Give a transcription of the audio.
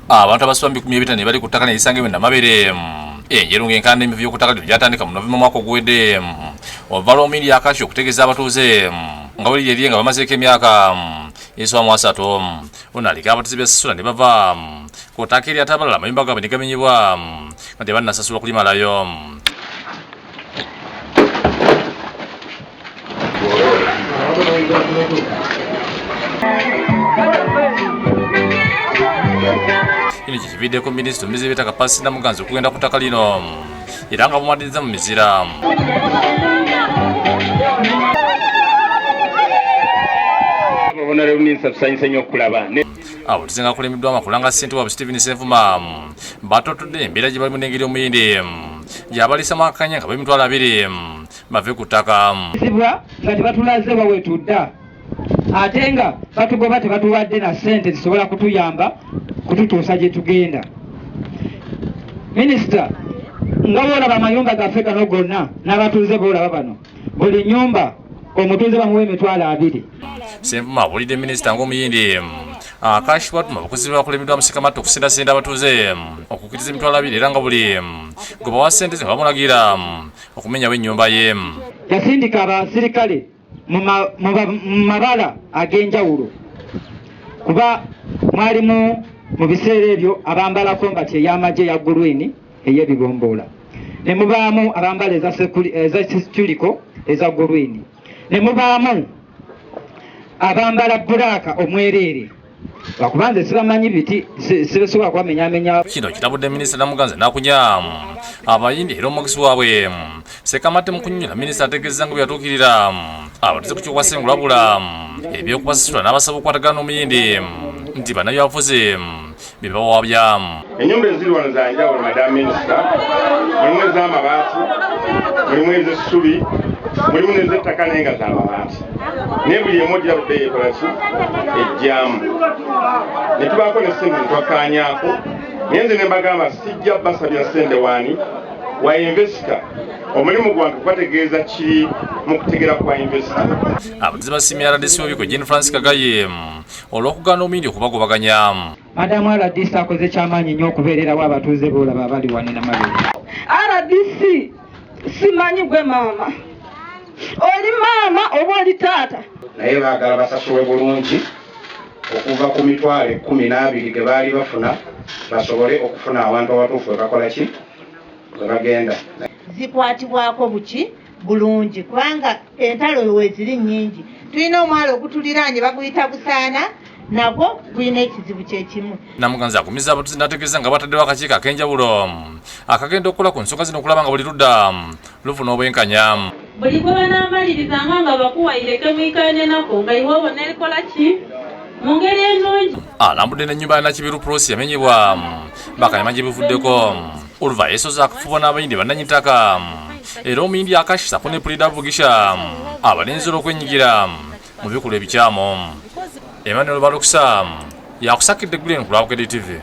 Abantu abasoba mu 1500 bali ku ttaka nerisangibwa e Namabere Enjeru ng'enkaayana n'emivuyo ku ttaka lino gyatandika mu Novemba mwaka oguwedde oluva lw'omuyindi Akashi okutegeeza abatuuze nga bwe liri erye nga bamazeeko emyaka esoba mu 30. Ono aliko abatuuze byasasula ne bava ku ttaka eryo ate abalala amayumba gaabwe ne gamenyebwa nga tebannasasulwa kulimalayo. Kino kyekiviiddeko minisita omumizi w'eby'ettaka Patsy Namuganza okugenda ku ttaka lino era nga bumwadiriza mu mizira. Abo tuzenga akulemiddwa amakulanga ssente waabwe Steven Ssenfuma batotodde embeera gye balimu n'engeri omuyindi gy'abaliisamu akanya nga b'emitwalo 20 bave ku ttaka. Zibwa nga tebatulaze wa wetudda ate nga batugoba tebatuwadde na ssente zisobola kutuyamba kututuusa gye tugenda. Minisita, nga bw'olaba amayumba gaffe gano gonna n'abatuuze b'olaba bano, buli nnyumba omutuuze bamuwa emitwalo 20. Ssenfuma abuulidde minisita ng'omuyindi Akashi Watuma abakozi be bakulembeddwa Musikamatto okusendasenda abatuuze okukkiriza emitwalo 20 era nga buli gwe bawa ssente ze nga bamulagira okumenyawo ennyumba ye. Yasindika abasirikale mu mabala ag'enjawulo kuba mwalimu mu biseera ebyo abambala kombati ey'amagye ya green ey'ebibomboola, ne mubaamu abambala eza situliko eza green, ne mubaamu abambala black omwereere, lwakuba nze sibamanyi biti sisobola kubamenyamenya. Kino kitabudde minisita Namuganza n'akunya abayindi era omwogezi waabwe Ssekamatte mu kunnyonnyola minisita ategeezezza nga bwe yatuukirira abatuuze ku ky'okwasengula wabula eby'okubasasula n'abasaba okukwatagana n'omuyindi nti bannabyabufuzi bye bawabya. Ennyumba eziri wano za njawulo, Madam Minisita, mulimu ez'amabaati, mulimu ez'essubi, mulimu n'ez'ettaka naye nga z'amabaati, naye buli emu ogira budde yekola ki ejjamu ne tubaako ne ssente zetwakkaanyaako, naye nze ne mbagamba sijja basabira ssente waani wa investor, omulimu gwange kubategeeza kiri mu kutegera kwa investor. Abatuuze basiimye RDC w'Ebiko Jane Francis Kagaye olw'okugaana omuyindi okubagobaganya. Madamu RDC akoze kyamaanyi nnyo okubeererawo abatuuze b'olaba abali wano Namabere. RDC, simanyi gwe maama, oli maama oba oli taata? Naye baagala basasulwe bulungi okuva ku 120,000 ge baali bafuna, basobole okufuna awantu awatuufu we bakola ki we bagenda. Zikwatibwako buki bulungi kubanga entalo weeziri nnyingi. Tulina omwalo ogutuliraanye baguyita Busaana, nagwo gulina ekizibu kyekimu. Namuganza agumiza abatuuze n'ategeeza nga bataddewo akakiiko ak'enjawulo akagenda okukola ku nsonga zino okulaba nga buli ludda lufuna obwenkanya. Buli gwe banaamalirizanga nga bakuwaire ke mwikaine nako, nga iwe obona erikola ki mu ngeri ennungi. Alambudde n'ennyumba ya Nakibiru Prosi yamenyebwa bakanyama gye buvuddeko oluva yeesoza akafubo n'abayindi bannannyini ttaka era omuyindi Akashi ssaako ne Pulida Bugisha abalinze olw'okwenyigira mu bikolwa ebikyamu. Emmanuel Balukisa yakusakidde eggulire ku lwa Bukedde TV.